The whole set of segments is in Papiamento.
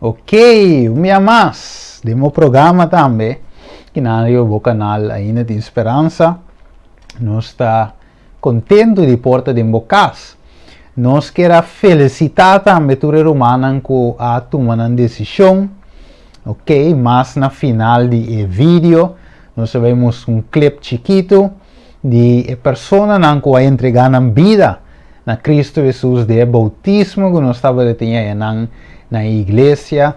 Ok, un bia mas den bo programa tambe, kinan riba bo kanal Ainda Tin Speransa. Nos ta kontentu di por ta den bo kas. Nos kier a felisitá tambe tur e rumannan ku a tuma nan desishon. Ok, mas na final di e video nos ta bai mustra un clip chikitu di e personanan ku a entregá nan bida na Cristo Hesus den e boutismo ku nos tabata tin ayanan na e iglesia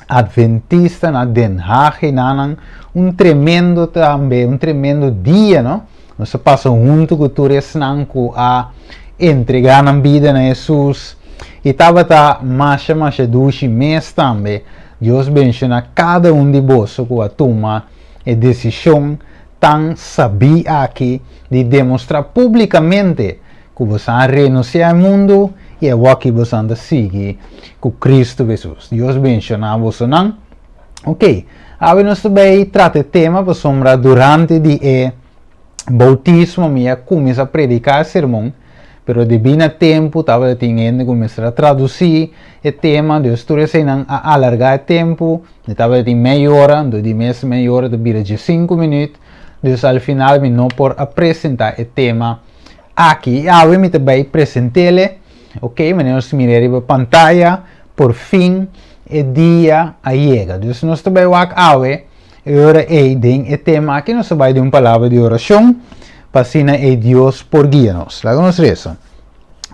Adventista na Den Haag enanan. Un tremendo tambe, un tremendo dia, no? Nos a pasa huntu ku tur esnan ku a entregá nan bida na Hesus i tabata masha masha dushi mes tambe. Dios benshoná kada un di boso ku a tuma e desishon tan sabí aki di demostrá públikamente ku boso a renunsiá e mundu i awor-ki boso ta sigui ku Kristu Hesus. Dios benshoná bosonan. Ok, awe nos ta bai trata e tema pasobra durante di e boutismo mi a kuminsá prediká e sermon, pero debí na tempu tabata tin hende ku mester a tradusí e tema, dus tur eseinan a alargá e tempu. Mi tabata tin mei ora, anto di mes mei ora ta bira diesinku minüt, dus al final mi no por a presentá e tema aki. I awe mi ta bai present'ele, ok, manera nos ta mira riba pantaya, por fin e dia a yega. Dus nos ta bai wak awe e ora ei den e tema aki, nos ta bai den un palabra di orashon pa asina ei Dios por guia nos. Laga nos resa.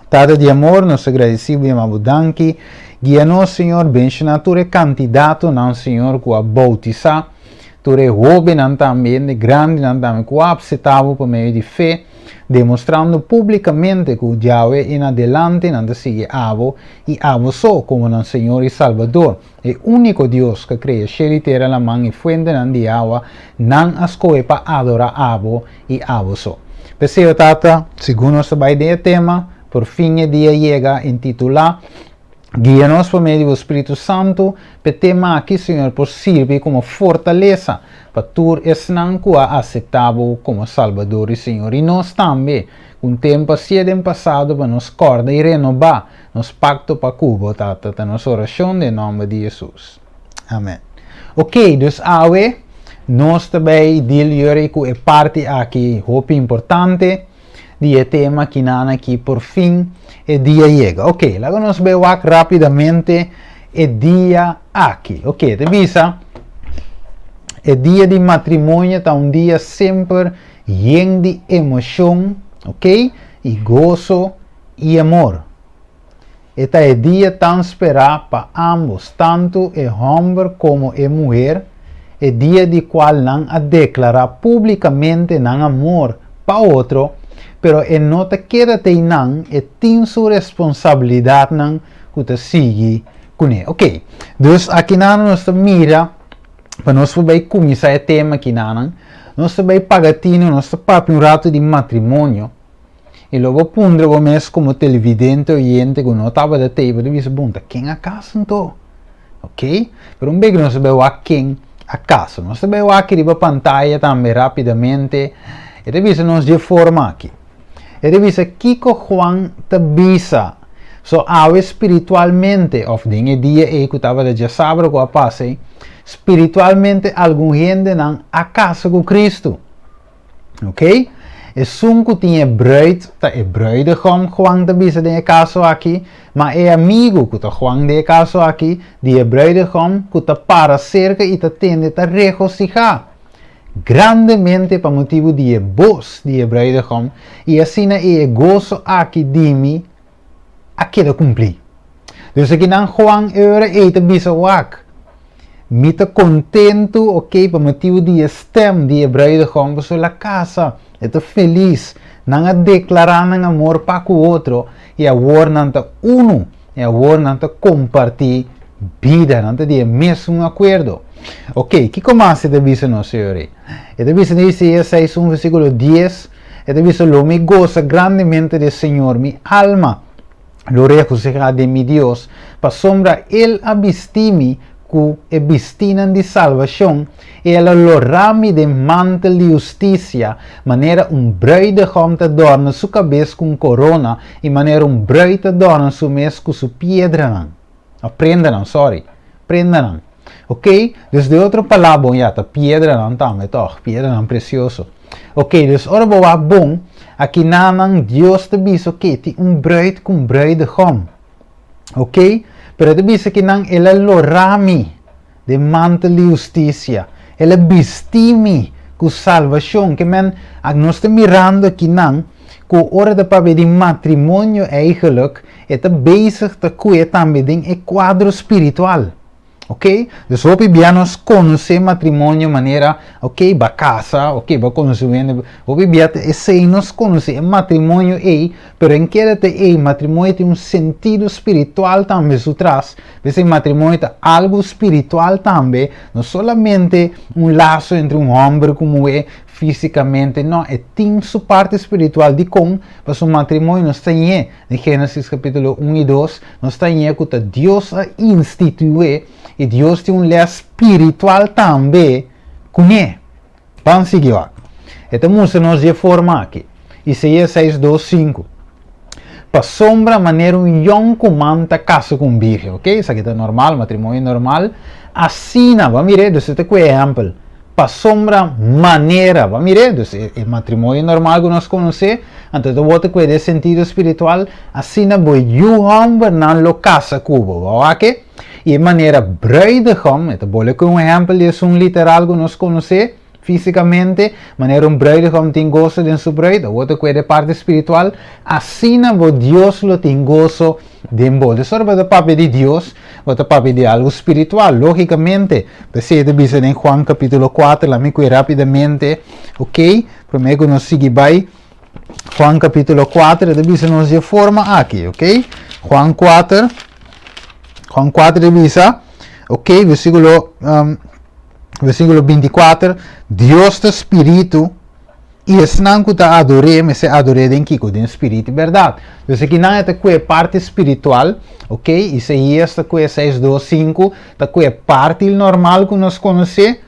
Tata di amor, nos ta gradisí bo i ama bo danki. Guia nos, Señor, benshoná tur e kandidatonan, Señor, ku a boutisá, tur e hóbennan tambe, hende grandinan tambe ku a apseptá bo pa medio di fe, demostrando públikamente ku djawe en adelante nan ta sigui abo i abo so komo nan Señor i Salbador, e úniko Dios ku a krea shel i tera, laman i fuentenan di awa, nan a skohe pa adorá abo i abo so. P'esei, o Tata, segun nos ta bai den e tema, por fin e dia yega, intitulá, Guia nos pa medio di bo Spiritu Santu, p'e tema aki, Señor, por sirbi komo fortalesa pa tur esnan ku a aseptá bo komo Salbador i Señor, i nos tambe, ku un tempu a sié den pasado pa nos kòrda i renobá nos pakto pa ku bo, Tata, ta nos orashon den nòmber di Hesus. Amen. Ok, dus awe nos ta bay deal yori ku e parti aki hopi importante di e tema kinan aki por fin e dia yega. Ok, laga nos bay wak rapidamente e dia aki. Ok, ta bisa e dia di matrimonio ta un dia semper yen di emocion, ok, i goso i amor. E ta e dia tan sperá pa ámbos, tantu e hòmber komo e muher, e dia di kual nan a deklará públikamente nan amor pa otro, pero e no ta keda te einan, e tin su responsabilidatnan ku ta sigui kuné. Oké, dus akinan nos ta mira, pa nos por bai kuminsá e tema akinanan, nos ta bai paga tinu, nos ta papia un ratu di matrimonio. I lo bo puntra bo mes komo televidente oyente ku no tabata tei, bo ta bisa, Bon, ta ken a kasa anto? Ok, pero un bek nos ta bai wak ken a kasa. Nos ta bai wak riba pantaya tambe rápidamente. E ta bisa nos dje forma aki. E ta bisa kiko Juan ta bisa. So awe spiritualmente, òf den e dia ei ku tabata djasabra ku a pasa ei, spiritualmente algun hendenan a kasa ku Kristu. Ok? Esun ku tin e bruid ta e bruidegom, Juan ta bisa den e kaso aki, ma e amigu, ku ta Juan den e kaso aki, di e bruidegom, ku ta para serka i ta tende ta regosihá grandemente pa motibu di e bos di e bruidegom, i asina e e goso aki di mi a keda kumplí. Dus akinan Juan e ora ei ta bisa wak, Mi ta kontentu, ok, pa motibu di e stèm di e bruidegom, pasobra el a kasa, e ta felis. Nan a deklará nan amor pa ku otro i awor nan ta unu, i awor nan ta kompartí bida, nan ta di e mesun akuerdo. Ok, kiko mas e ta bisa nos e ora ei? E ta bisa den Isaías seis un versíkulo dies, E ta bisa, Lo mi gosa grandemente den Señor, mi alma lo regosihá den mi Dios, pasobra El a bistí mi ku e bistínan di salbashon, i El a lorá mi den mantel di hustisia, manera un bruidegom ta dòrna su kabes ku un korona, i manera un bruid ta dòrna su mes ku su piedranan, òf prendanan, sòri. Prendanan. Ok, dus den otro palabra, bon ya, ta piedranan tambe tòg, piedranan presioso. Ok, dus ora bo wak bon, akinanan Dios ta bisa ok, tin un bruid ku un bruidegom. Ok, pero e ta bisa kinan el a lora mi den mantel di hustisia, el a bisti mi ku salbashon. Ke men, nos ta mirando akinan ku ora ta papia di matrimonio eigenlijk, e ta bezig ta kue tambe den e kuadro spiritual. Ok, dus hopi bia nos konosé matrimonio manera, ok, ba kasa, ok, ba konosé un hende, hopi bia ta esei nos konosé e matrimonio ei, pero en keda ta ei, matrimonio tin un sentido spiritual tambe su tras, p'esei matrimonio ta algu spiritual tambe, no solamente un laso entre un hòmber ku muhé físikamente, no, e tin su parti spiritual, dikon? Pasobra matrimonio nos ta ñe. Den Génesis kapítulo un i dos, nos ta haña ku ta Dios a institué i Dios tin un lès spiritual tambe kuné. Ban sigui wak. E ta mustra nos di e forma aki, Isaías seis, dos, sinku, Pasobra manera un yònkuman ta kasa ku un bírgen, oke, esaki ta normal, matrimonio normal, asina, ban mir'é, dus e ta ku e ehèmpel, Pasobra manera, bo a mir'é? Dus e e matrimonio normal ku nos konosé, anto ta wòrdu ku e den sentido spiritual, asina bo yu hòmbernan lo kasa ku bo. Bo a wak e? I e manera bruidegom, e ta bole ku un ehèmpel di esun literal ku nos konosé físikamente, manera un bruidegom tin goso den su bruid, a wòrdu ku e den parti spiritual, asina bo Dios lo tin goso den bo. Dus ora bo ta papia di Dios, bo ta papia di algu spiritual, lógikamente. P'esei e ta bisa den Juan kapítulo kuater, laat mi kue rápidamente, ok, promé ku nos sigui bai. Juan kapítulo kuater, e ta bisa nos di e forma aki, ok. Juan kuater, Juan kuater ta bisa, ok, versíkulo, um, versíkulo bintikuater, Dios ta spiritu, I esnan ku ta ador'é mester ador'é den kiko? Den spiritu i bèrdat. Dus akinan e ta kue parti spiritual, ok, Isaías ta kue seis, dos, sinku, ta kue parti normal ku nos konosé,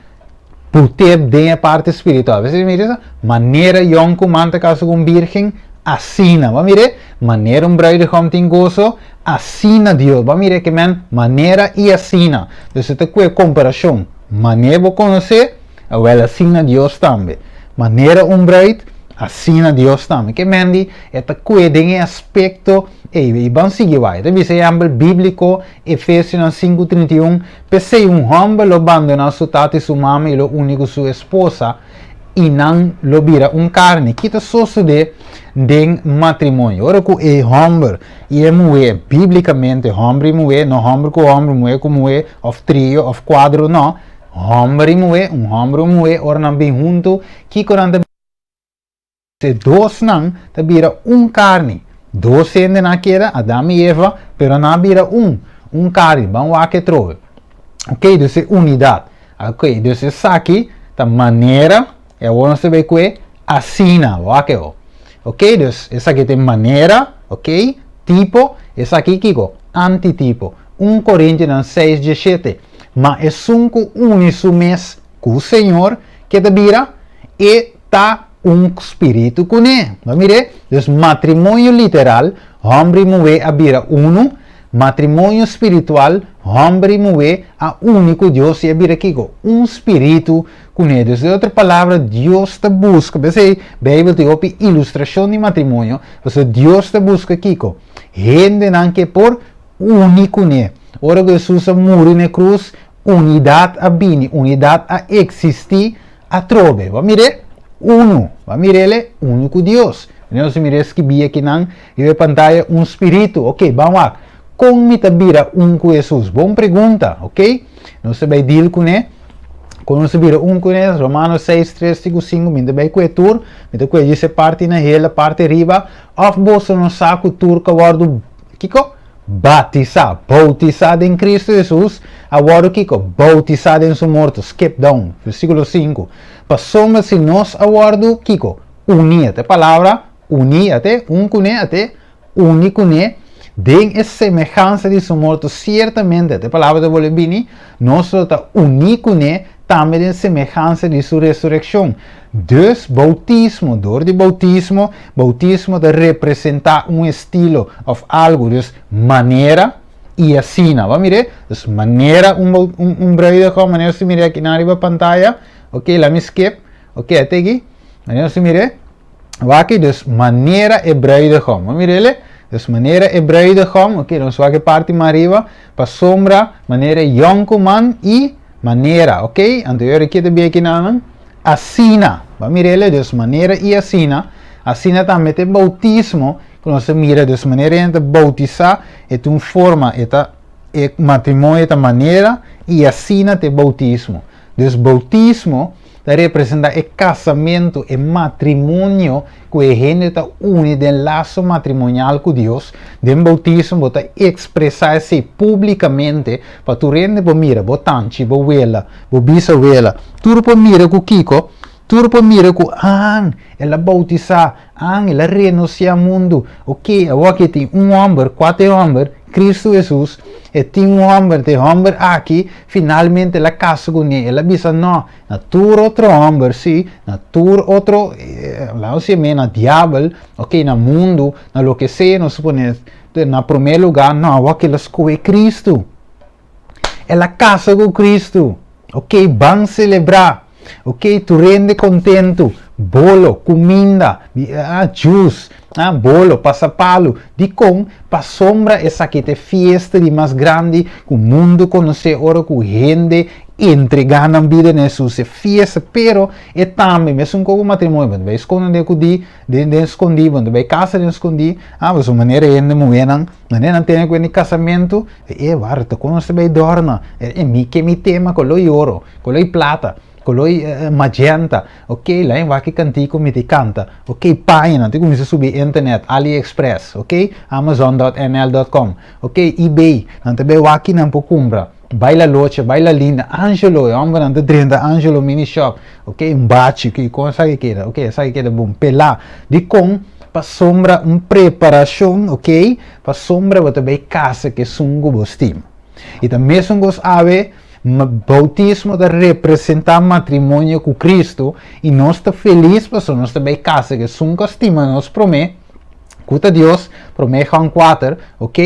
put'é den e parti spiritual. Bo mira esei? Manera yònkuman ta kasa ku un bírgen, asina. Bo a mir'é? Manera un bruidegom tin goso, asina Dios. Bo a mir'é ke men? Manera i asina. Dus e ta kue komparashon. Manera bo konosé. Awel asina Dios tambe. Manera un bruid, asina Dios tambe. Ke men di e ta kue den e aspekto ei. I ban sigui wak. E ta bisa ehèmpel bíbliko, Efesionan sinku 31, P'esei un hòmber lo bandoná su tata i su mama i lo uni ku su esposa, i nan lo bira un karni. Ki ta sosodé den matrimonio? Ora ku e hòmber i e muhé, bíblikamente hòmber i muhé, no hòmber ku hòmber, muhé ku muhé, òf trio òf kuadro, nò, Hòmber i muhé, un hòmber i un muhé, ora nan bin huntu, kiko nan ta bira? E dosnan ta bira un karni. Dos hende nan a keda, Adam i Eva, pero nan a bira un, un karni. Ban wak e trobe. Ok, dus e unidat. Ok, dus esaki ta manera, i awor nos ta bai ku e asina, wak e ho. Ok, dus esaki ta e manera, ok, tipo, esaki kiko? Antitipo. Un Korintionan seis dieshete. Ma esun ku uni su mes ku Señor, ke ta bira? E ta un spiritu kuné. Bo a mir'é? Dus matrimonio literal, hòmber i muhé a bira unu. Matrimonio spiritual, hòmber i muhé a uni ku Dios i a bira kiko? Un spiritu kuné. Dus den otro palabra, Dios ta buska, p'esei Beibel tin hopi ilustrashon di matrimonio, pasobra Dios ta buska kiko? Hendenan ke por uni kuné. Ora ku Hesus a muri na e krus, unidat a bini, unidat a eksistí atrobe. Bo a mir'é? Unu. Bo a mir'é? Unu ku Dios. Nos a mir'é skibí akinan riba e pantaya, un spiritu. Oke, ban wak. Kon mi ta bira un ku Hesus? Bon pregunta, oke? Nos ta bai deal kuné. Kon nos ta bira un kuné? Romanos seis, tres te ku sinku. Mi ta bai ku e tur. Mi ta ku e djis e parti na hela, parti riba. Òf boso no sa ku tur ku a wòrdu Kiko? Batisá. Boutisá den Cristo Jesus a wòrdu kiko? Boutisá den su morto. Skip down. Versíkulo sinku. Pasobra si nos a wòrdu kiko? Uní. Ata e palabra uní, ata un kuné, ata uni kuné den e semehansa di su morto, siertamente, ata e palabra ta bolbe bini, nos lo ta uní kuné tambe den semehansa di su resurekshon. Dus boutismo, dor di boutismo, boutismo ta representá un estilo òf algu, dus manera, I asina, bo a mir'é? Dus manera un un un bruidegom, manera nos ta mir'é aki nan riba pantaya, ok, laat mi skip, ok, a teki, manera nos ta mir'é, wak aki, dus manera e bruidegom, bo a mir'é? Dus manera e bruidegom, ok, nos wak e parti mas ariba, pasobra manera e yònkuman i manera, ok, anto e ora ke ta bin aki nan, Asina, bo a mira el dus manera i asina, asina tambe ta e boutismo ku nos ta mira dus manera hende ta boutisá, e ta un forma, e ta e matrimonio ta manera i asina ta e boutismo. Dus boutismo ta representá e kasamentu, e matrimonio ku e hende ta uni den laso matrimonial ku Dios. Den boutismo bo ta ekspresá esei públikamente pa tur hende por mira, bo tanchi, bo wela, Bo bisa wela, tur por mira ku kiko? Tur por mira ku an el a boutisá, an el a renunsiá mundu. Oke, awor aki tin un hòmber, kua ta e hòmber? Kristu Hesus. E tin un hòmber, ta e hòmber aki finalmente el a kasa kuné. El a bisa nò na tur otro hòmber, sí, na tur otro, laga nos yam'é na diabel, oke, na mundu, na loke sea nos pone na promé lugá, nò, awor aki el a skohe Kristu. El a kasa ku Kristu. Ok, ban selebrá. Ok, tur hende kontentu. Bolo, kuminda, juice, bolo, pasapalu. Dikon? Pasobra esaki ta e fiesta di mas grandi ku mundu konosé ora ku hende entregá nan bida na Hesus. E fiesta, pero e tambe mesun ku matrimonio, bo ta bai skonde ku di den skondí, bo ta bai kasa den skondí. Pasobra manera hende muhénan, manera nan tene ku kasamentu. E wara ta kon nos ta bay dorna? E mi ke mi tema koló i oro, koló i plata, koló i magenta. Ok, lain wak e kantiko mi ta kanta. Ok, paña nan ta kuminsa subi internet, AliExpress, ok, Amazon dot nl dot com, ok, eBay, nan ta bay wak kinan por kumpra. Bay La Loche, bay La Linda, Angelo, e hombernan ta drenta Angelo mini shop, ok, un bachi, ok, kon esaki keda? Ok, esaki keda bon, pelá. Dikon? Pasobra un preparashon, ok. Pasobra bo ta bai kasa ku esun ku bo stima. I ta mesun kos awe, boutismo ta representá matrimonio ku Kristu, i nos ta felis pasobra nos ta bai kasa ku esun ku a stima nos promé, ku ta Dios, Promé Juan kuater, ok,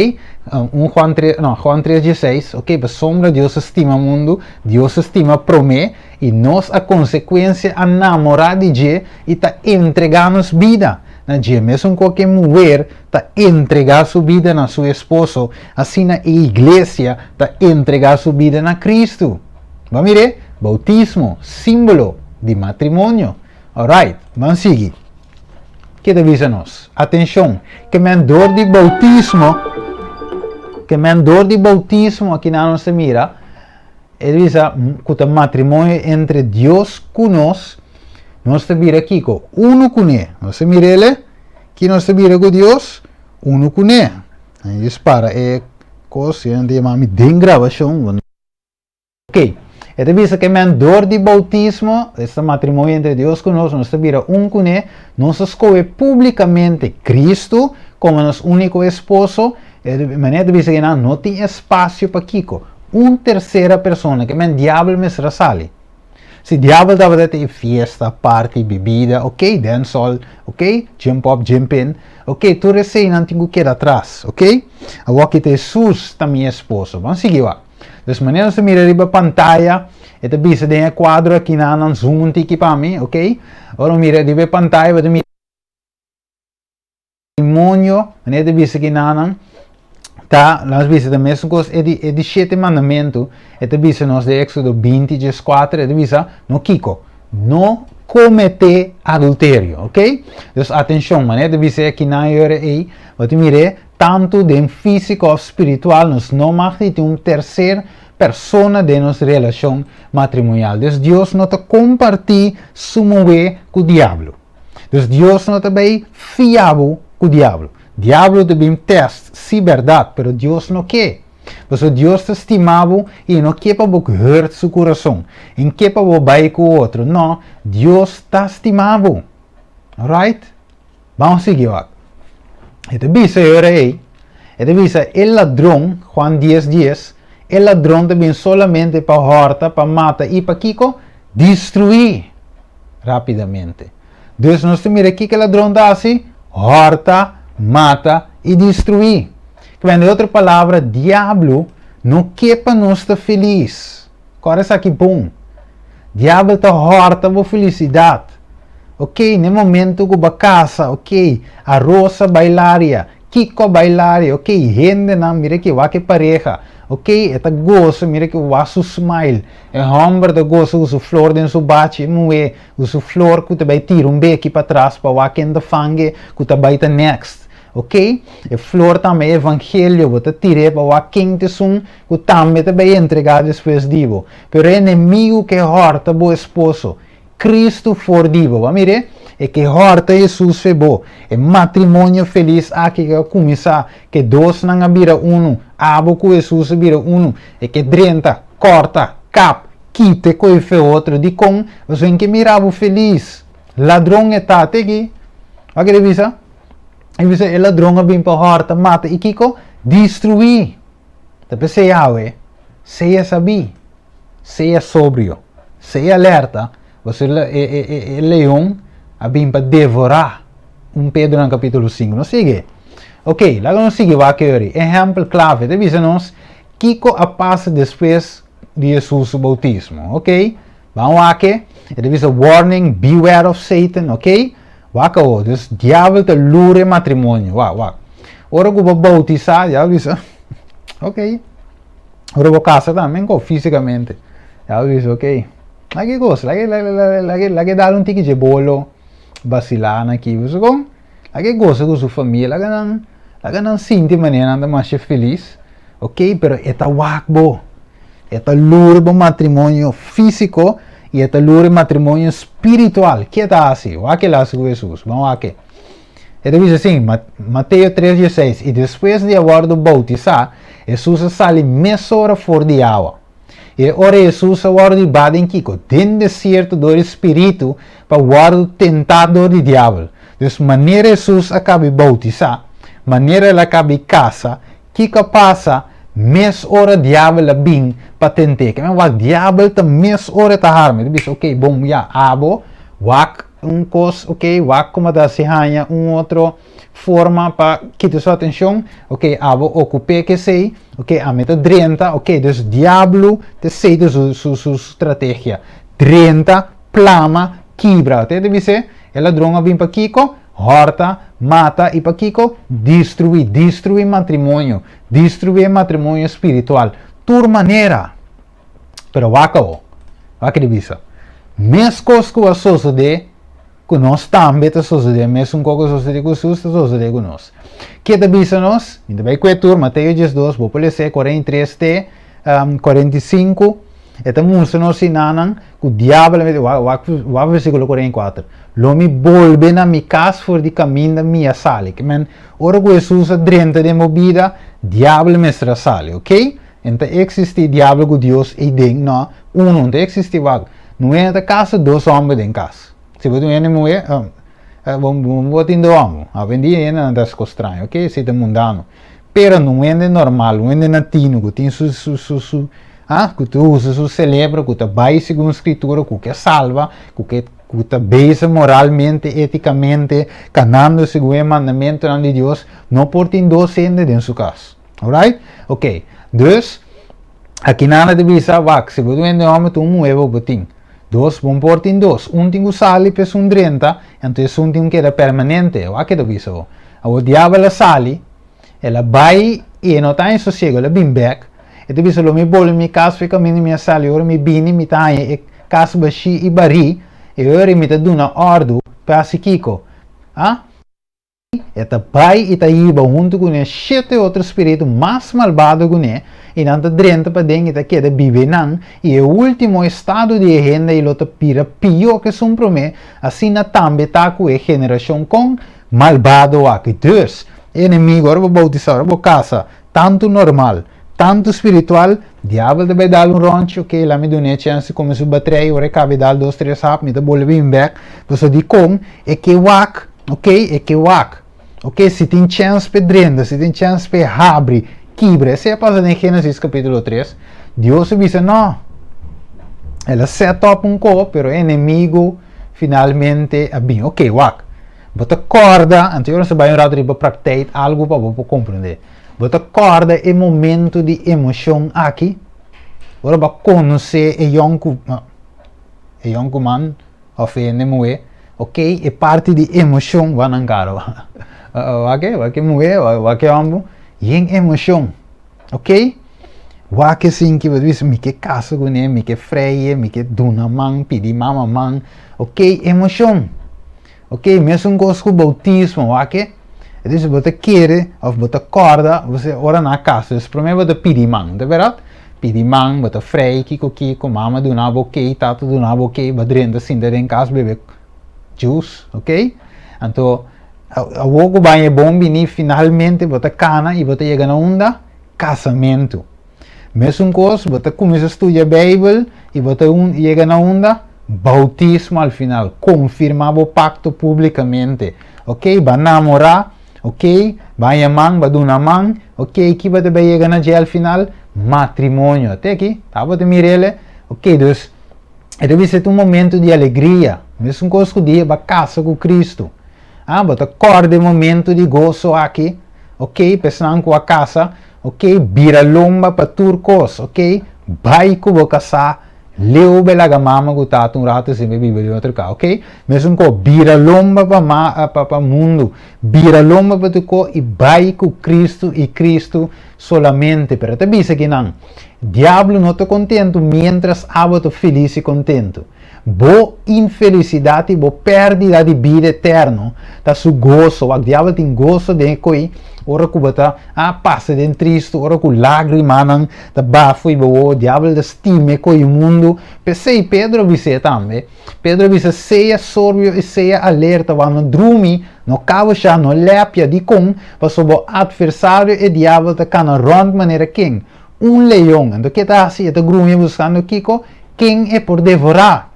un Juan tres, no, Juan tres dieseis, ok, pasobra Dios a stima mundu, Dios a stima promé, i nos a konsekuensia a namorá di dje i ta entregá nos bida na dje, mesun ku ke muher ta entregá su bida na su esposo, asina e iglesia ta entregá su bida na Kristu. Bo a mir'é? Boutismo, símbolo di matrimonio. Alright, ban sigui. Ke ta bisa nos? Atenshon, ke men dor di boutismo, ke men dor di boutismo akinan nos ta mira, e ta bisa ku ta matrimonio entre Dios ku nos, nos ta bira kiko? Unu kuné. Nos ta mir'el? Ki nos ta bira ku Dios? Unu kuné. Nan djis para e kos, nan ta yama mi den grabashon. Ok, e ta bisa ke men dor di boutismo, esta matrimonio entre Dios ku nos, nos ta bira un kuné, nos a skohe públikamente Kristu komo nos úniko esposo, e manera ta bisa ke nan no tin espasio pa kiko? Un tersera persona, ke men diabel mester a sali. Si diabel tabata te fiesta, party, bibida, ok, dancehall, ok, jump up, jump in, ok, tur eseinan tin ku keda atras, ok. Awor ki ta Hesus ta mi esposo. Ban sigui wak. Dus manera nos ta mira riba pantaya, e ta bisa den e kuadro aki nan, nan zoom un tiki pa mi, ok. Ora bo mira riba e pantaya bo ta mira. Matrimonio, manera ta bisa ki nanan, ta, nos bisa ta mesun kos e di, e di shete mandamentu, e ta bisa nos den Éxodo 20, 14, e ta bisa, no kiko? No kometé adulterio, ok? Dus atenshon, manera ta bisa aki nan e ora ei, bo ta mir'é, tantu den físiko òf spiritual, nos no mag di tin un terser persona den nos relashon matrimonial. Dus Dios no ta kompartí su muhé ku diablo. Dus Dios no ta bay fia bo cu diablo. Diablo ta bin test, si berdad, pero Dios no ke. Pasobra Dios ta stima bo y e no ke pa bo hurt su curason. E no ke pa bo bay cu otro. No, Dios ta stima bo. Alright? Ban sigui wak. E ta bisa e ora ey, e ta bisa e ladron, Juan dies dies, e ladron ta bin solamente pa horta, pa mata y pa kico? Destrui. Rápidamente. Dus nos ta mira kiko e ladron ta hasi, hòrta, mata i destruí. Ke men, den otro palabra, diablo no ke pa nos ta felis. Kòrda esaki bon. Diabel ta hòrta bo felisidat. Ok, na e momento ku bo a kasa, ok, aros a bai laria, kiko a bai laria, ok, hendenan mira ki wak e pareha, ok, e ta gosa, mira ki wak su smile, e hòmber ta gosa ku su flor den su bachi, e muhé ku su flor ku ta bai tira un beki patras pa wak ken ta fange ku ta bai ta next, ok, e flor tambe e evangelio bo ta tir'é pa wak ken ta esun ku tambe ta bai entregá despues di bo. Pero e enemigu ke hòrta bo esposo, Kristu, for di bo. Bo a mir'é? E ke hòrta Hesus fe bo. E matrimonio felis aki ke a kuminsá, ke dosnan a bira unu, abo ku Hesus a bira unu, e ke drenta, kòrta, kap, kita e koe fe otro. Dikon? Pasobra e ke mira bo felis. Ladron e ta. Te aki. Bo a kere bisa? E bisa e ladron a bin pa hòrta, mata i kiko? Destruí. Ta p'esei awe, sea sabí, sea sobrio, sea alerta, pasobra e, e, e, e leon a bin pa devorá. 1 Pedro na kapítulo 5. Nos sigui. Ok, laga nos sigui wak e Ehèmpel klave ta bisa nos kiko a pasa despues di Hesus su boutismo. Ok, ban wak e. E ta bisa warning, beware of Satan, ok? Wak awo, dus diabel ta lura e matrimonio. Wak, wak. Ora ku bo boutisá, diabel bisa, ok. Ora bo kasa tambe ko físikamente. Diabel bisa, ok. Lag'e gosa, lag'e, lag'e, lag'e, lag'e dal un tiki dje bolo, basilá na aki. Bo sa kon? Lag'e gosa ku su famia, laga nan, laga nan sinti manera nan ta masha felis. Ok, pero e ta wak bo. E ta lura bo matrimonio físiko i e ta lura e matrimonio spiritual. Ke ta hasi? Wak el hasi ku Hesus. Ban wak e. E ta bisa asin, Mateo tres dieseis, I despues di a wòrdu boutisá, Hesus a sali mesora for di awa. I e ora Hesus a wòrdu hibá den kiko? Den desierto dor di Spiritu pa wòrdu tentá dor di diabel. Dus manera Hesus a kabi boutisá, manera el a kabi kasa, Kiko a pasa mes ora diabel a bin pa tent'é? Ke men wak diabel ta mes ora e ta harma. E ta bisa, ok, bon, ya, abo wak un kos, ok, wak kuma ta hasi haña un otro forma pa kita su atenshon, ok, abo okup'é ku esei, ok, ami ta drenta, ok, dus diablo ta esei ta su su su strategia, drenta, plama, kibra. Te ta bis'é, e ladron a bin pa kiko? Hòrta, mata i pakiko? Destruí, destruí matrimonio, destruí e matrimonio spiritual, tur manera. Pero wak awo, wak di bisa, meskos ku a sosodé ku nos tambe ta sosodé, mesun kos ku a sosodé ku Hesus ta sosodé ku nos. Ke ta bisa nos? Mi ta bai kue tur, Mateo 12, bo por les'é 43 te 45, e ta mustra nos sinanan ku diabel a mete, wak, wak, wak versíkulo 44, Lo mi bolbe na mi kas for di kaminda mi a sali. Ke men, ora ku Hesus a drenta den bo bida, diabel mester a sali, ok? E no ta eksistí diabel ku Dios ei den, no, unu no ta eksistí, wak, no hende ta kasa dos hòmber den kas. Si bo tin un hende muhé, bo, bo tin dos hòmber. Awendia hendenan ta hasi kos straño, ok, esei ta mundano. Pero un hende normal, un hende natino ku tin su su su su ah ku ta usa su celebro, ku ta bai segun scritura, ku ke salba, ku ke ku ta bezig moralmente, eticamente, kanando segun e mandamentonan di Dios, no por tin dos hende den su kas. Alright? Ok. Dus, aki nan a ta bisa, wak, si bo ta un hende hòmber, ta un muhé bo por tin. Dos, bo por tin dos. Un tin ku sali pa esun drenta, anto esun tin ku keda permanente. Wak ke ta bisa bo. Awor diabel a sali, el a bai i e no ta haña sosiego, el a bin bek. E ta bisa, Lo mi bolbe mi kas for e kaminda mi a sali, ora mi bini mi ta haña e kas bashí i barí, i ora mi ta duna òrdu pa hasi kiko? A? E ta bai i ta hiba huntu kuné shete otro spiritu mas malbado kuné, i nan ta drenta paden i ta keda biba einan, i e último estado di e hende ei lo ta bira pió ku esun promé, asina tambe ta ku e generashon kon malbado aki. Dus, e enemigo, ora bo bautisá, ora bo kasa, tantu normal, tantu spiritual, diabel ta bai dal un ròntje, ok, laat mi dun'é chèns di kome su batrei, ora e kabe dal dos tres hap, mi ta bolbe bin bèk, pasobra dikon e ke wak, ok, e ke wak, ok, si tin chèns p'e drenta, si tin chèns p'e habri, kibra, esei a pasa den Génesis kapítulo tres, Dios a bisa nò, el a sèt òp un ko, pero e enemigu finalmente a bin, ok, wak. Bo ta kòrda, anto nos ta bai un ratu riba praktijk algu pa bo por komprendé. Bo ta kòrda e momento di emoshon aki? Ora bo a konosé e yònku, e yònkuman òf e hende muhé, ok, e parti di emoshon, wak nan kara, wak e, wak e muhé, wak e hòmber, yen emoshon, ok. Wak esin ki bo ta bisa mi ke kasa kuné, mi ke frei e, mi ke duna man, pidi mama man, ok, emoshon. Ok, mesun kos ku boutismo, wak e. E dice bo ta kere of bo ta kòrda, bo se ora nan a kasa, dus promé bo ta pidi man, ta bèrdat? Pidi man, bo ta frei kiko kiko, mama duna bo ok, tata duna bo ok, bo a drenta sinta den kas bebe juice, ok? Anto, awor ku baña e bon bini, finalmente bo ta kana i bo ta yega na unda? Kasamentu. Mesun kos, bo ta kuminsá studia Beibel i bo ta yega na unda? Boutismo al final. Konfirmá bo pakto públikamente. Ok, bo a namorá, ok, bo a haña man, bo a duna man, ok, ki bo ta bai yega na dje al final? Matrimonio. Te aki, tabata mir'el? Ok, dus, e ta bisa ta un momento di alegria. Mesun kos ku dia bo a kasa ku Kristu. Ah, bo ta kòrda e momento di goso aki? Ok, pa esnan ku a kasa, Ok, bira lomba pa tur kos, ok, bai ku bo kasá, leu be laga mama ku tata un ratu sin be biba den otro ka, ok, mesun ko, bira lomba pa ma pa pa mundu, bira lomba pa tur ko i bai ku Kristu i Kristu solamente, pero ta bisa kinan, diablo no ta kontentu mientras abo ta felis i kontentu. Bo infelisidat i bo pèrdida di bida eterno ta su goso. Wak, diabel tin goso den e koi ora ku bo ta a pasa den tristu, ora ku lágrimanan ta baha fo'i bo wowo. Diabel ta stima e koi mundu. P'esei Pedro a bis'é tambe. Pedro a bisa, Sea sorbio i sea alerta, wak no drumi, no kabashá, no lèpia. Dikon? Pasobra bo atversario e diabel ta kana rònt manera ken? Un leon. Anto ke ta hasi? E ta gruña buskando kiko? Ken e por devorá?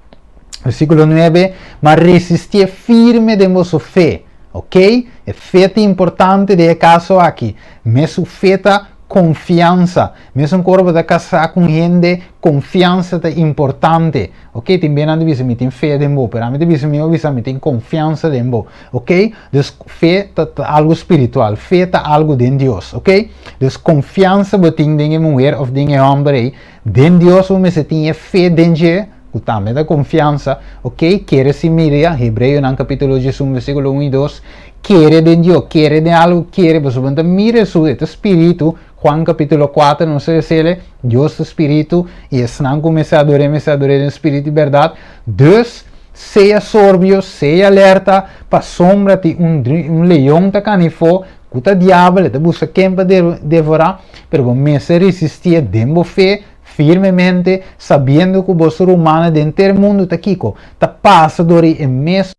Versíkulo nuebe, Ma resistié firme den boso fe. Ok? E fe ta importante den e kaso aki. Mesun fe ta konfiansa. Mesun ku ora bo ta kasá ku un hende, konfiansa ta importante. Ok? Tin bianan ta bisa mi tin fe den bo, pero ami ta bisa mi bo bisa mi tin konfiansa den bo. Ok? Dus fe ta algu spiritual. Fe ta algu den Dios. Ok? Dus konfiansa bo tin den e muher òf den e hòmber ei, Den Dios bo mester tin e fe den dje, ku tambe ta konfiansa, ok, kere sin miria, Hebreonan kapítulo diesun versíkulo un i dos, kere den Dios, kere den algu, kere, pasobra bo no ta mira Hesus, e ta spiritu, Juan kapítulo kuater nos ta resele, Dios ta spiritu, i esnan ku mester ador'é mester ador'é den spiritu i bèrdat, dus, sea sorbio, sea alerta, pasobra tin un un leon ta kani afó, Ku ta diabel, e ta buska ken pa devorá, pero bo mester resistié den bo fe firmemente, sabiendo ku boso rumannan den henter mundu ta kiko? Ta pasa dor di e mes.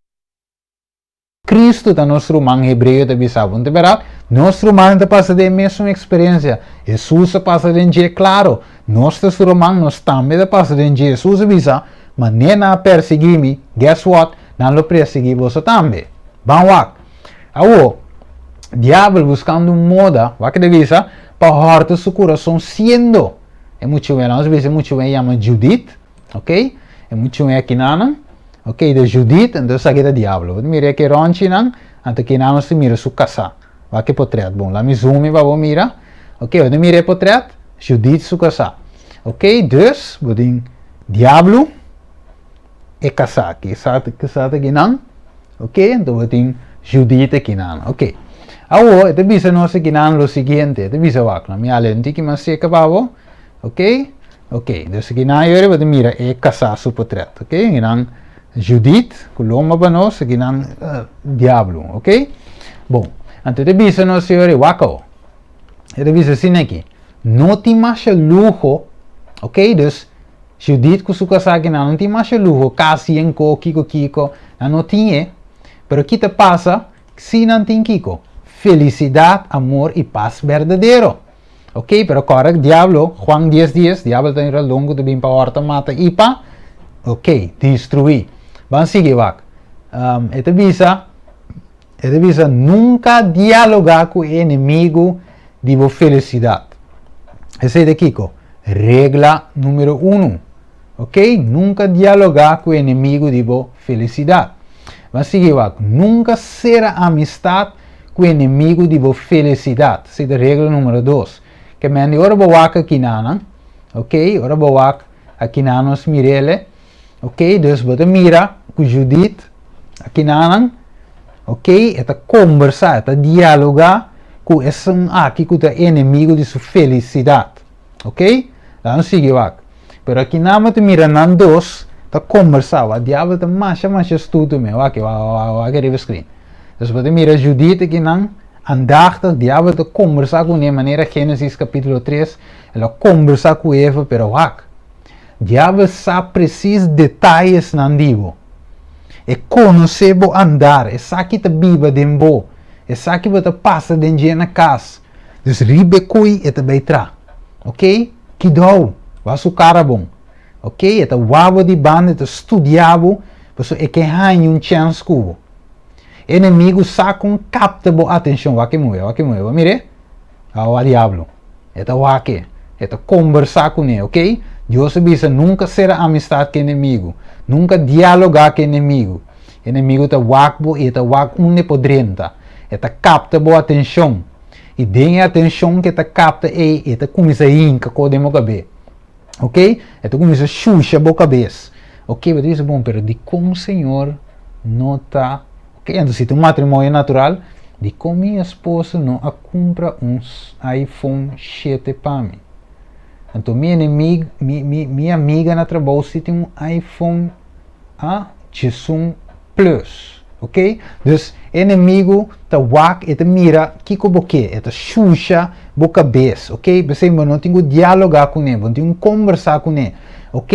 Kristu ta nos ruman, Hebreo ta bisa bo. No ta bèrdat? Nos rumannan ta pasa den e mesun eksperensia. Hesus a pasa den dje, klaro. Nos ta su ruman, nos tambe ta pasa den dje. Hesus a bisa, Manera nan a persiguí mi, guess what? Nan lo persiguí boso tambe. Ban wak. Awor, diabel buskando un moda, wak e ta bisa, pa hòrta su kurason siendo e muchawe, laga nos bisa e muchawe yama Judith, ok, e muchawe akinanan, ok, de Judith, anto esaki ta diablo. Bo ta mira e rònchinan, anto kinan nos ta mira su kasá. Wak e potrèt bon, laga mi zoom in pa bo mira, ok, bo ta mira e potrèt, Judith su kasá. Ok, dus, bo tin diablo, e kasá, kisá ta kinan. Ok, anto bo tin Judith akinan. Ok. Awor, e ta bisa nos akinan lo siguiente. E ta bisa wak, mi a lei un tiki mas seka pa bo. Ok. Ok, dus akinan yori bo ta mira e kasá su potret. Ok, akinan Judith, ku lomba pa nos, akinan uh, diablo. Ok. Bon, anto e ta bisa nos yori, wak awor. E ta bisa asina aki, no tin masha luho, ok, dus Judith ku su kasá ki nan no tin masha luho, kas yen ko, kiko kiko, nan no tin e. Pero ki ta pasa si nan tin kiko? Felisidat, amor i pas berdadero. Ok, pero kòrda ku diablo, Juan dies dies, diablo ta un raldon ku ta bin pa hòrta, mata i pa, ok, destruí. Ban sigui wak. E ta bisa, e ta bisa nunka dialogá ku e enemigu di bo felisidat. Esei ta kiko? Regla numero unu. Ok? Nunka dialogá ku e enemigu di bo felisidat. Ban sigui wak. Nunka sera amistat. ku enemigu di bo felisidat. Esei ta regla numero dos. Ke men di ora bo wak akinanan, ok, ora bo wak akinan nos mirele, ok, dus bo ta mira ku Judith akinanan, ok, e ta kombersá, e ta dialogá ku esun aki ku ta enemigu di su felisidat. Ok, laga nos sigui wak. Pero akinan bo ta mira nan dos ta kombersá, wak diabel ta masha masha astuto men, wak, wak, wak, wak riba screen. Dus bo ta mira Judith akinan Andachtig, diabel ta kombersá kuné manera Génesis kapítulo tres, el a kombersá ku Eva, pero wak, diabel sa presis detayesnan di bo. E konosé bo andar, e sa ki ta biba den bo, e sa ki bo ta pasa den dje na kas. Dus riba e koi e ta bai tra. Ok? Kidou, wak su kara bon. Ok, e ta wak bo di banda, e ta studia bo, pasobra e ke haña un chèns ku bo. Enemigu sa kon kapta bo atenshon. Wak e muhé, wak e muhé. Bo mir'é? Awa diablo. E ta wak e. E ta kombersá kuné, ok? Dios a bisa, nunka sera amistat ku enemigu. Nunka dialogá ku enemigu. Enemigu ta wak bo i e ta wak unda e por drenta. E ta kapta bo atenshon. I den e atenshon ku e ta kapta ei, e ta kuminsá hinka kos den bo kabé. Ok? E ta kuminsá shusha bo kabes. Ok, bo ta bisa, bon, pero dikon Señor no ta. Ok, anto si ta un matrimonio natural, dikon mi esposo no a kumpra un iPhone shete pa mi? Anto mi enemig, mi, mi, mi amiga na trabou si tin un iPhone a 11 Plus. Ok? Dus e enemigu ta wak, e ta mira kiko bo ke, e ta shusha bo kabes, ok? P'esei bo no tin ku dialogá kuné, bo no tin ku kombersá kuné, ok?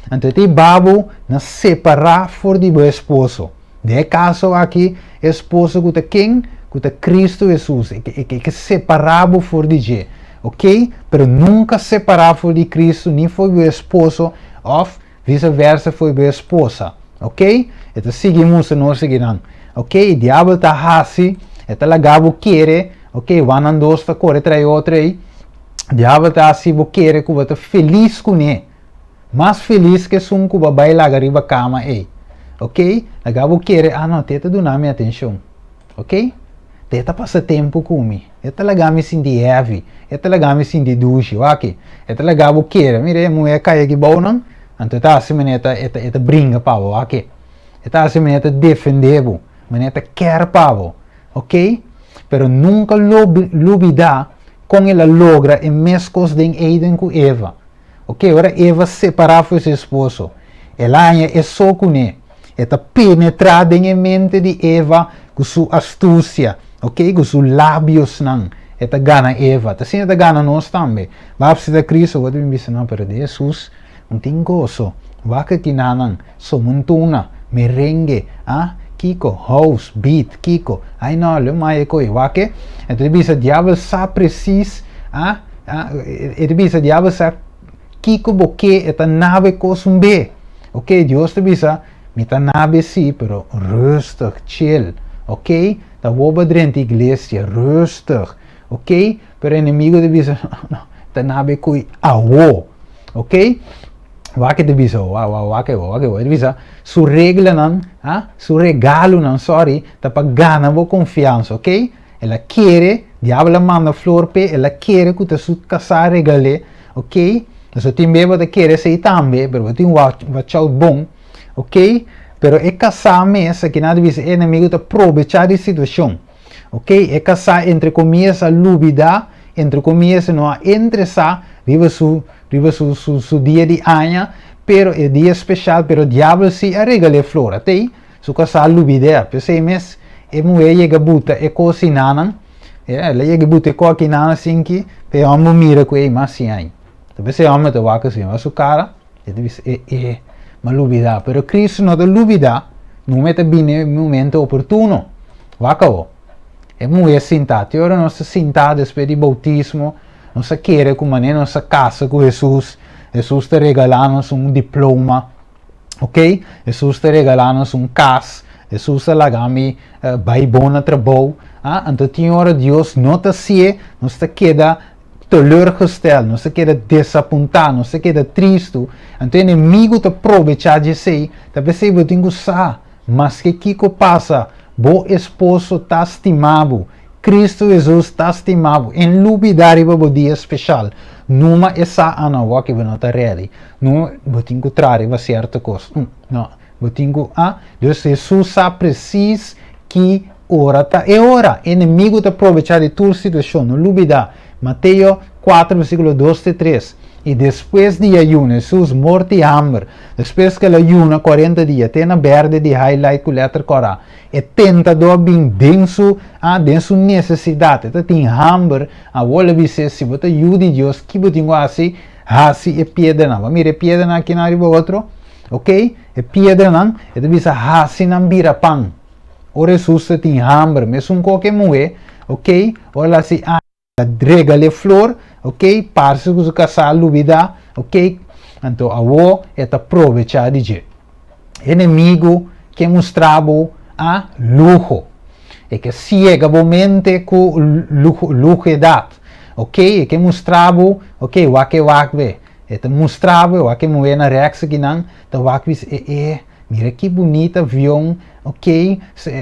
Anto e ta hiba bo na separá for di bo esposo. Den e kaso aki, e esposo ku ta ken? Ku ta Kristu Hesus. E ke, e ke separá bo for di dje, ok? Pero nunka separá for di Kristu ni for di bo esposo òf Vise versa foi bo esposa. Ok? E ta sigui mustra nos ekinan. Ok, e diabel ta hasi, e ta laga bo kere, ok, wan nan dos ta kore trae otro ei. Diabel ta hasi bo kere ku bo ta felis kuné. Mas felis ke esun ku bo a bai laga riba kama ei. Ok? Laga bo kere, ah no, te ta duna mi atenshon. Ok? Te ta pasa tempu ku mi. E ta laga mi sinti heavy. E ta laga mi sinti dushi. Wak aki. E ta laga bo kere. Mira e muhé kai aki bou nan. Anto e ta hasi manera e ta e ta e ta bringa pa bo. Wak aki. E ta hasi manera e ta defende bo. Manera e ta kèr pa bo. Ok? Pero nunka lubida kon el a logra e mes kos den Eden ku Eva. Ok, ora Eva separá for su esposo, el a haña e so kuné. E ta penetrá den e mente di Eva ku su astusia, ok, ku su labiosnan. E ta gana Eva. Ta asina e ta gana nos tambe. Bapsi ta Cristo, bo ta bin bisa, No, pero di Hesus no tin goso. Wak aki nanan, somuntuna, merengue, ah, kiko, house, beat, kiko. Ai no, lo mai e koi. Wak e. E ta bisa, diabel sa presis, ah, E ta bisa diabel sa kiko bo ke, e ta nabe kos un be. Ok, Dios ta bisa, mi ta nabe si, pero rustig, chill. Ok, ta wou bo drenta iglesia, rustig. Ok, pero enemigo ta bisa, no, ta nabe kui awo. Ok, wak e ta bisa, wak, wak, wak e, wak e, e ta bisa, su reglanan, ah, su regalonan, sorry, ta pa gana bo konfiansa, ok. El a kere, diabel a manda flor p'e, el a kere ku ta su kasá a regal'é, ok, pasobra tin bes bo ta kere esei tambe, pero bo tin watch out bon, ok, pero e kasá mes, aki nan ta bisa e enemigu ta probechá di situashon, ok, e kasá entre komiyas a lubidá, entre komiyas e no a interesá riba su riba su su su dia di aña, pero e dia speshal, pero diabel si a regal'é flor, atei. Su kasá lubid'é. P'esei mes e muhé yega buta e kos sinanan. El a yega buta e kos akinanan asinki pa e hòmber mira ku ei mas siña. Ta p'esei e hòmber ta wak asin, wak su kara, e ta bisa, e e, m'a lubidá. Pero Kristu no ta lubidá, numa e ta bini e momento oportuno. Wak awor. E muhé sintá. Te ora nos ta sintá despues di boutismo, nos a kere ku manera nos a kasa ku Hesus, Hesus ta regalá nos un diploma. Ok, Hesus ta regalá nos un kas, Hesus ta laga mi bai bon na trabou. Ah, anto tin ora Dios no ta hasié, nos ta keda teleurgesteld, nos ta keda desapuntá, nos ta keda tristu. Anto enemigu ta probechá di esei, ta p'esei bo tin ku sa, maske kiko pasa, bo esposo ta stima bo. Kristu Hesus ta stima bo. En lubidá riba bo dia speshal. Numa e sa ana wak bo no ta ready. No, bo tin ku traha riba sierto kos. No, bo tin ku, ah, dus Hesus sa presis ki ora ta e ora. Enemigu ta probechá di tur situashon. No lubidá. Mateo kuater versíkulo dos te tres. I despues di ayuno, Hesus morto di hamber, despues ku el a yuna kuarenta dia, te na berde di highlight ku lèter kòrá, e tentadó a bin den su, ah, den su nesesidat. E ta tin hamber. Awor el a bis'é, Si bo ta yu di Dios, ki bo tin ku hasi? Hasi e piedranan. Bo a mira e piedranan akinan riba otro? Ok, e piedranan, e ta bisa hasi nan bira pan. Ora Hesus ta tin hamber, mesun koke muhé, ok, ora el hasi a regal'é flor, ok, parse ku su kasá a lubidá, ok, anto awor e ta probechá di dje. Enemigu ke mustra bo a luho. E ke siega bo mente ku luhedat, ok, e ke mustra bo, ok, wak e wak be. E ta mustra bo, e wak e muhé na rèks akinan, ta wak bisa e e, mira ki bunita avion, ok,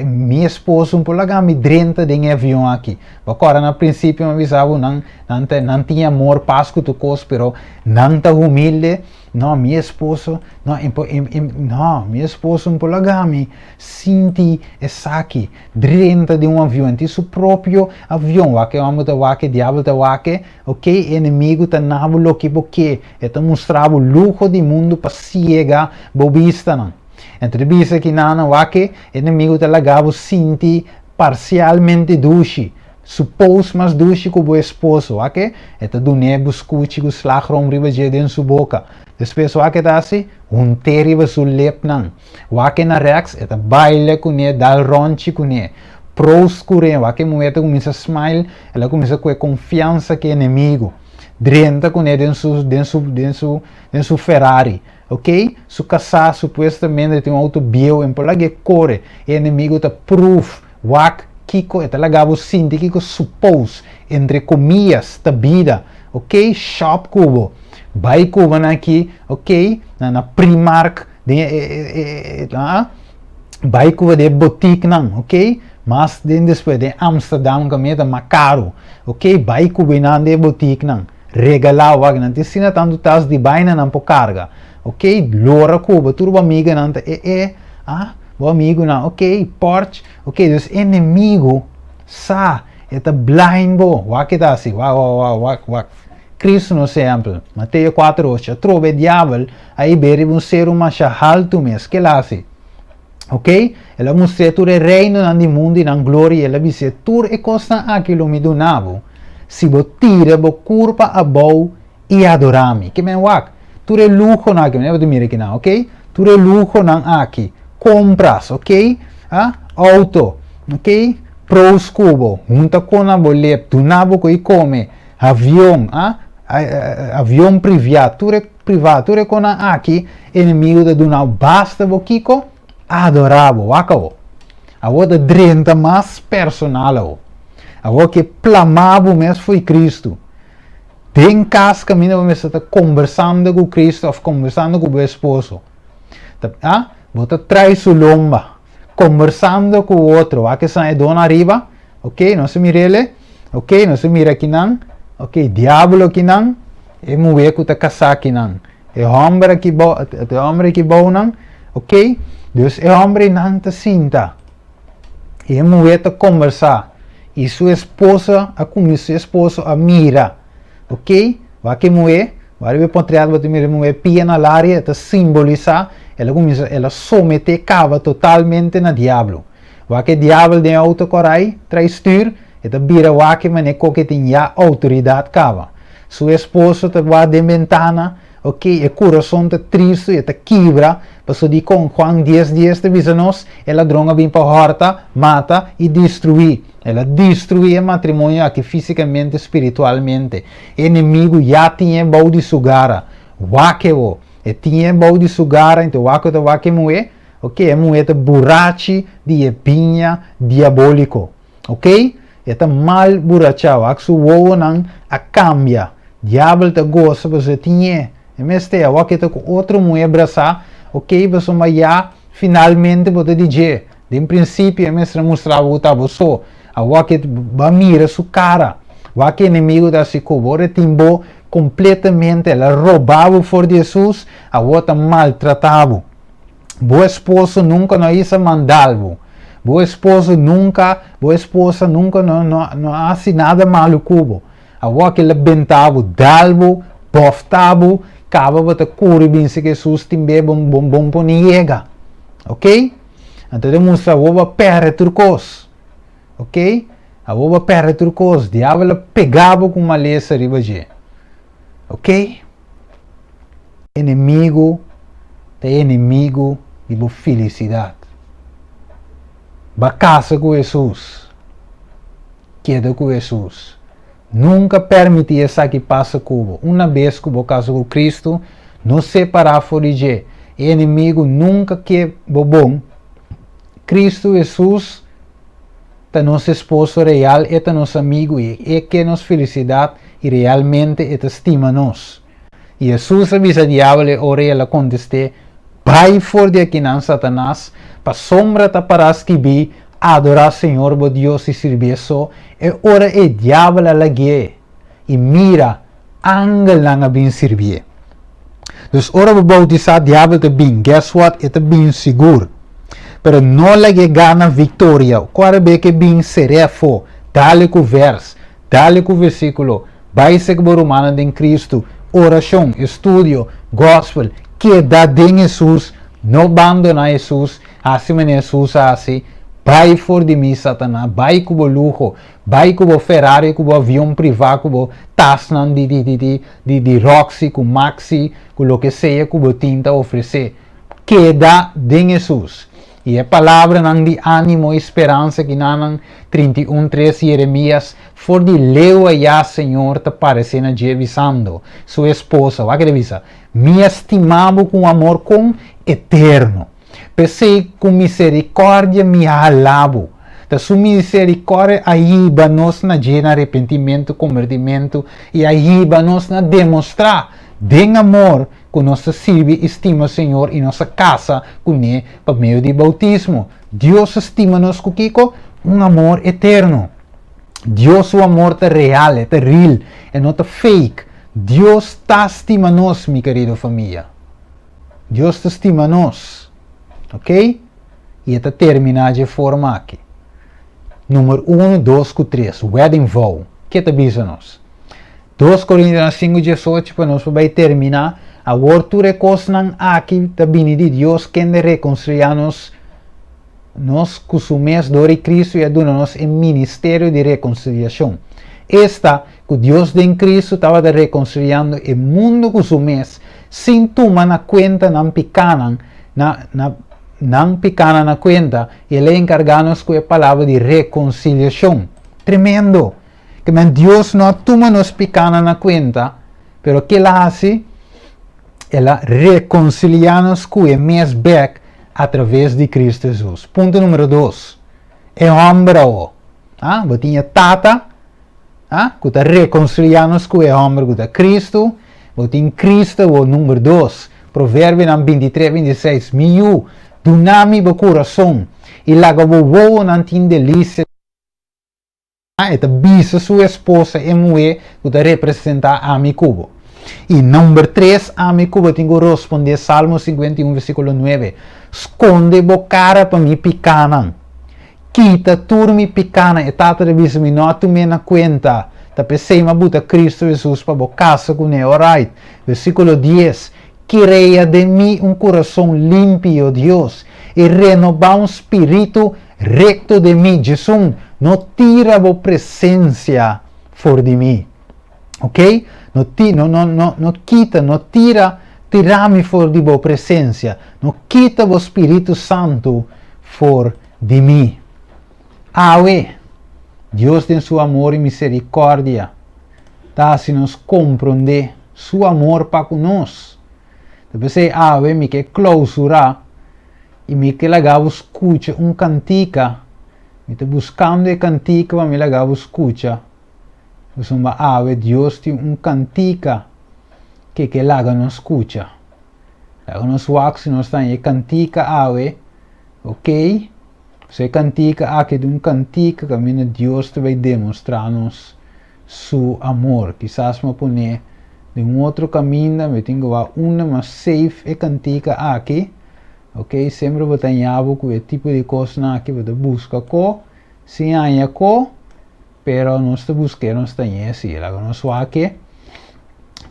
mi esposo no por laga mi drenta den e avion aki. Bo a kòrda na prinsipio mi a bisa bo nan nan ta nan tin amor, pas ku tur kos, pero nan ta humilde, no mi esposo, no e por e e no mi esposo no por laga mi sinti esaki, drenta den un avion, e tin su propio avion, wak e hòmber ta wak e diabel ta wak e. Ok, e enemigu ta na bo loke bo ke. E ta mustra bo luho di mundu pa siega bo bistanan. Entre bisa ki nan nan wak e enemigu ta laga bo sinti parsialmente dushi, supos mas dushi ku bo esposo. Wak e, e ta dun'é buskuchi ku slagroom riba dje den su boka. Despues wak e ta hasi? Hunt'é riba su lepnan. Wak e na rèks, e ta baila kuné, dal rònchi kuné. Proost kur'é, wak e muhé ta kuminsá smile. El a kuminsá ku e konfiansa ku e enemigu drenta kuné den su den su den su den su Ferrari, ok? Su kasá supuestamente tin un outo bieu, en por lag'é kore. E enemigu ta pruf wak kiko e ta laga bo sinti kiko supos, entre komiyas, ta bida, ok? Shòp ku bo, bai ku bo nan aki, ok? Na na Primark den e e e e a. Bai ku de botiknan, ok? Mas den despues den Amsterdam kaminda ta mas karu, ok? Bai ku nan den e botiknan, regalá wak nan tin asina tantu tas di baina nan por karga, ok? Lora ku bo tur bo amiganan ta e e, ah, bo amigunan, ok, Porsche, ok, dus enemigu sa e ta blind bo, wak e ta hasi, wak wak wak wak wak. Kristu nos ehèmpel, Mateo kuater ocho, atrobe e diabel a hib'é riba un seru masha haltu mes. Ke el a hasi? Ok, el a mustr'é tur e reinonan di mundu i nan gloria i el a bis'é, Tur e kosnan aki lo mi duna bo, si bo tira bo kurpa abou i adorá mi. Ke men wak? Tur e luhonan aki, manera bo ta mira akinan, ok? Tur e luhonan aki, kompras, ok? A, outo, ok? Prous ku bo, hunta kon na bo lep, duna bo ku i kome, Avion, a, avion privia, tur e priva, tur e konan aki, enemigo ta duna basta bo kiko? Adora bo, wak awo. Awo ta drenta mas personal awo. Awo ke plama bo mes fo'i Cristo. Den kas kaminda bo mester ta kombersando ku Cristo of kombersando ku bo esposo. Ta, a, bo ta trai su lomba. Kombersando ku otro, wak esan e don ariba, ok, nos a mir'ele, ok, nos a mira kinan, ok, diablo akinan, e muhé ku ta kasá akinan, e hòmber aki bou, e hòmber aki bounan, ok, dus e hòmber einan ta sinta, i e muhé ta kombersá, i su esposa a kuminsá, su esposo a mira. Ok, wak e muhé, wak riba e potret bo ta mira e muhé pia na laria, e ta simbolisá, el a kuminsá, el a someté kaba totalmente na diablo. Wak e diabel den e outo korai, trai stür, e ta bira wak e manera koke tin ya outoridat kaba. Su esposo ta wak den bentana, ok, e kurason ta tristu, e ta kibra, pasobra dikon? Juan dies dies ta bisa nos, e ladron a bin pa hòrta, mata i destruí. El a destruí e matrimonio aki físikamente, spiritualmente. E enemigu ya tin e bou di su gara. Wak e bo. E tin e bou di su gara, enton wak ku ta wak e muhé. Ok, e muhé ta burachi di e biña diabóliko. Ok, e ta mal burachá. Wak su wowonan a kambia. Diabel ta gosa pasobra e tin e. E mester awor ke ta ku otro muhé brasá. Ok, pasobra ya finalmente bo ta di dje. Den prinsipio e mester a mustra bo ku ta bo so. Awor ku bo a mira su kara. Wak enemigu ta hasi ku bo. Ora e tin bo kompletamente, el a roba bo for di Hesus, awor ta maltratá bo. Bo esposo nunka no a hisa mandal bo. Bo esposo nunka, bo esposa nunka no no no a hasi nada malu ku bo. Awor ke el a benta bo, dal bo, bòfta bo, kaba bo ta kuri bin si Hesus tin be bon bon bon por ni yega. Ok? Anto ta mustra awor bo a pèrdè tur kos. Ok? Awor bo a pèrdè tur kos. Diabel a pega bo ku malesa riba dje. Ok? Enemigu ta e enemigu di bo felisidat. Ba kasa ku Hesus. Keda ku Hesus. Nunka permití esaki pasa ku bo. Una bes ku bo kasa ku Kristu, no separá for di dje. E enemigu nunka ke bo bon. Kristu Hesus ta nos esposo real, e ta nos amigu i e ke nos felisidat i realmente e ta stima nos. I Hesus a bisa diabel e ora i el a kontest'é, Bai for di akinan, Satanas, pasobra ta pará skibí, Adorá Señor bo Dios i sirbié so. E ora ei diabel a lagu'é, i mira, angelnan a bin sirbié. Dus ora bo boutisá diabel ta bin, guess what, e ta bin sigur. Pero no lag'é gana viktoria. Kua be ke bin ser'é afó, dale ku vèrs, dale ku versíkulo, bai sek bo rumannan den Kristu, orashon, estudio, gòspel, keda den Hesus, no bandoná Hesus, hasi manera Hesus a hasi, bai for di mi Satanas, bai ku bo luho, Bai ku bo Ferrari, ku bo avion privá, ku bo tasnan di di di di di di Roxy, ku Maxi, ku loke sea ku bo tin ta ofresé. Keda den Hesus. I e palabranan di ánimo i speransa ki nan 31 tres Yeremías for di leu ayá Señor ta paresé na dje bisando su esposa, wak e ta bisa, Mi a stima bo ku un amor kon eterno. P'esei ku miserikòrdia mi a hala bo. Ta su miserikòrdia a hiba nos na dje na arepentimentu, kombertimentu, i a hiba nos na demostrá den amor ku nos ta sirbi i stima Señor i nos a kasa kuné pa medio di boutismo. Dios a stima nos ku kiko? Un amor eterno. Dios su amor ta real, e ta real, e no ta fake. Dios ta stima nos, mi kerido famia. Dios ta stima nos. Ok? I e ta terminá dje forma aki. Número unu, dos ku tres, wedding vow. Ke ta bisa nos? Dos Korintionan sinku diesocho pa nos por bai terminá, Awor tur e kosnan aki ta bini di Dios kende rekonsiliá nos nos ku su mes dor di Kristu i a duna nos e ministerio di rekonsiliashon. Esta, ku Dios den Kristu tabata rekonsiliando e mundu ku su mes, sin tuma na kuenta nan pikánan, na, na, nan pikánan na kuenta, i el a enkargá nos ku e palabra di rekonsiliashon. Tremendo! Ke men Dios no a tuma nos pikánan na kuenta, pero ke el a hasi? El a rekonsiliá nos ku e mes bèk atraves di Kristu Hesus. Punto número dos, e hòmber awo. Ah, bo tin e Tata, ah, ku ta rekonsiliá nos ku e hòmber ku ta Kristu. Bo tin Kristu awo, número dos. Proverbionan bintitres, bintiseis, Mi yu, duna mi bo kurason, i laga bo wowonan tin delisia. E ta bisa su esposa e muhé ku ta representá ami ku bo. I number tres, ami ku bo tin ku rospondé Salmo 51 versíkulo 9, Skonde bo kara pa mi pikánan, kita tur mi pikánan. E tata ta bisa, Mi no a tum'é na kuenta, ta p'esei mi a buta Kristu Hesus pa bo kasa kuné. Orait. Versíkulo 10, Krea den mi un kurason limpi, o Dios, i renobá un spiritu Rekto den mi, Djesun, no tira bo presensia for di mi. Ok? No ti, no, no, no, no kita, no tira, tira mi for di bo presensia. No kita bo Spiritu Santu for di mi. Awe, Dios den su amor i misericordia ta hasi nos komprondé su amor pa ku nos. Ta p'esei awe mi ke klousurá I mi ke laga bo skucha un kantika. Mi ta buskando e kantika pa mi laga bo skucha. Pasobra awe Dios tin un kantika ke ke laga nos skucha. Laga nos wak si nos ta haña e kantika awe. Ok. So e kantika aki ta un kantika kaminda Dios ta bai demostrá nos su amor. Kisas mi a pon'é den un otro kaminda, mi tin ku wak unda mas safe e kantika aki. Ok, semper bo ta haña bo ku e tipo di kosnan aki, bo ta buska ko, sin haña ko, pero nos ta busk'é, nos ta hañ'é si. Laga nos wak e.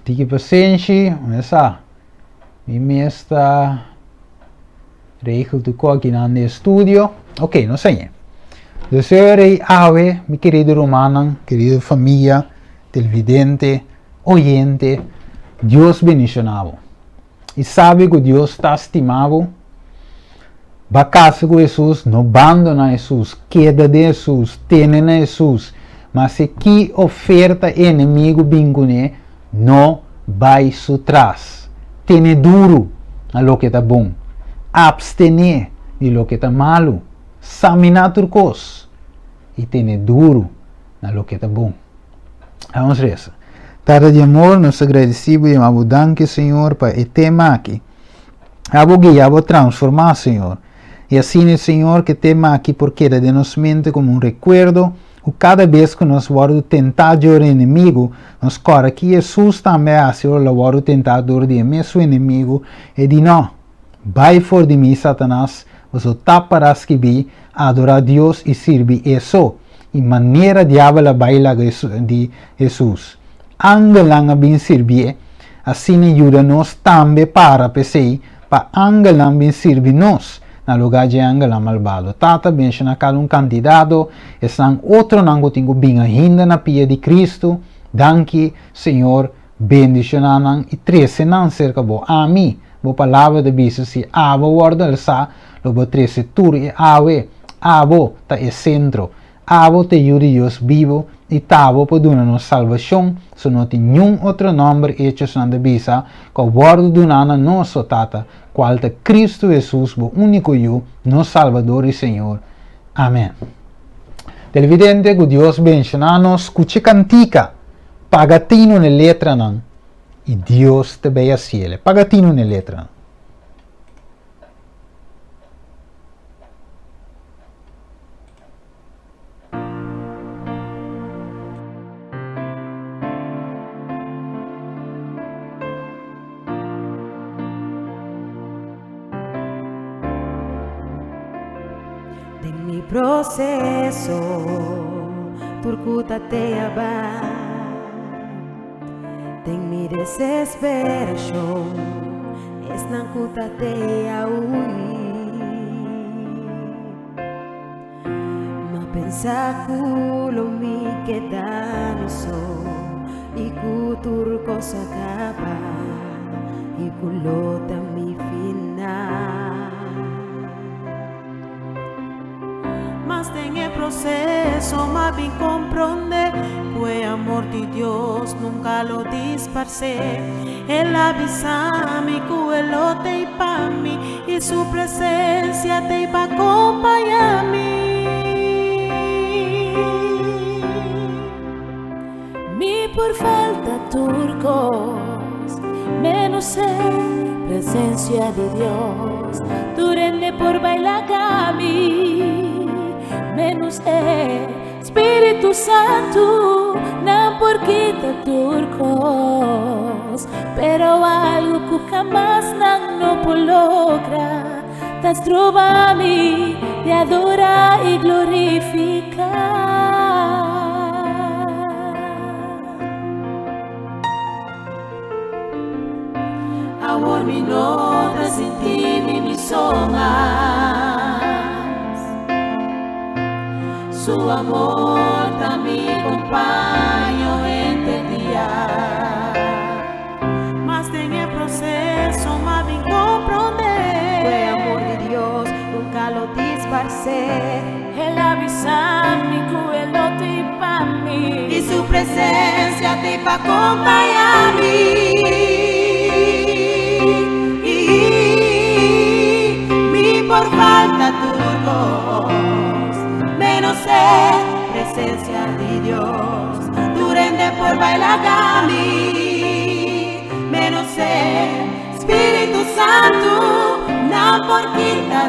Tiki pasenshi, mi sa, mi mes ta regel tur ko akinan den estudio. Ok, nos hañ'é. Deseo rei awe, mi kerido rumannan, kerido famia, televidente, oyente, Dios bendiciona bo. I sabi ku Dios ta stima bo. Ba kasa ku Hesus, no bandona Hesus, keda den Hesus, tene na Hesus. Mase ki oferta e enemigu bin kuné, no bai su tras. Tene duru na loke ta bon. Apstené di loke ta malu. Saminá tur kos i tene duru na loke ta bon. Hagamos resa. Tata di amor, nos ta gradisí bo i yama bo danki, Señor, pa e tema aki. Abo guia, abo transformá, Señor. I asina, Señor, ku e tema aki por keda den nos mente komo un rekuerdo, ku kada bes ku nos wòrdu tentá dor di enemigu, nos kòrda ki Hesus tambe a hasi ora el a wòrdu tentá dor di e mesun enemigu, e di, No, bai for di mi, Satanas, boso ta pará skibí, adorá Dios i sirbi E so. I manera diabel a bai laga di Hesus, angelnan a bin sirbié, asina yuda nos tambe para p'esei pa angelnan bin sirbi nos na lugá dje angelnan malbado. Tata, benshoná kada un kandidato, esnan otronan ku tin ku bin ainda na pia di Kristu. Danki, Señor, bendishoná nan i trese nan serka bo. Ami, bo palabra ta bisa, si abo wòrdu alsá, lo bo trese tur e awe. Abo ta e sentro. Abo ta e Yu di Dios bibu i t'abo por duna nos salbashon, so no tin niun otro nòmber Hechosnan ta bisa ku a wòrdu duná na nos, o Tata, kual ta Kristu Hesus, bo úniko Yu, nos Salbador i Señor. Amèn. Televidente, ku Dios benshoná nos. Skucha e kantika, paga tinu na e letranan i Dios ta bai hasiel. Paga tinu na e letranan. Den mi proceso tur ku ta teaba Den mi desesperacion esnan ku ta tea hui Ma pensa ku lo mi keda mi so i ku tur kos a kaba i ku lo ta mi final. Mas den e proseso m'a bin komprondé ku e amor di Dios nunka lo disparsé. El a bisa mi ku e lo t'ei pa mi i su presensia t'ei pa kompañá mi. Mi por falta tur kos, menos e presencia di Dios. Tur hende por baila mi, menos e Spiritu Santu. Nan por kita tur kos, pero algo ku hamas nan no por logra ta stroba mi di adora i glorifica. Awor mi no ta sinti mi mi so mas. Su amor ta mi compaño henter dia. Mas den e proceso m'a bin comprende. Cu e amor di Dios nunca lo disparce. El a bisa mi cu e lo t'ey pa mi. Y su presencia t'ey pa compaña mi. Mi por falta tur cos, menos e presencia di Dios. Tur hende por baila gami, menos e Spiritu Santu nan por kita.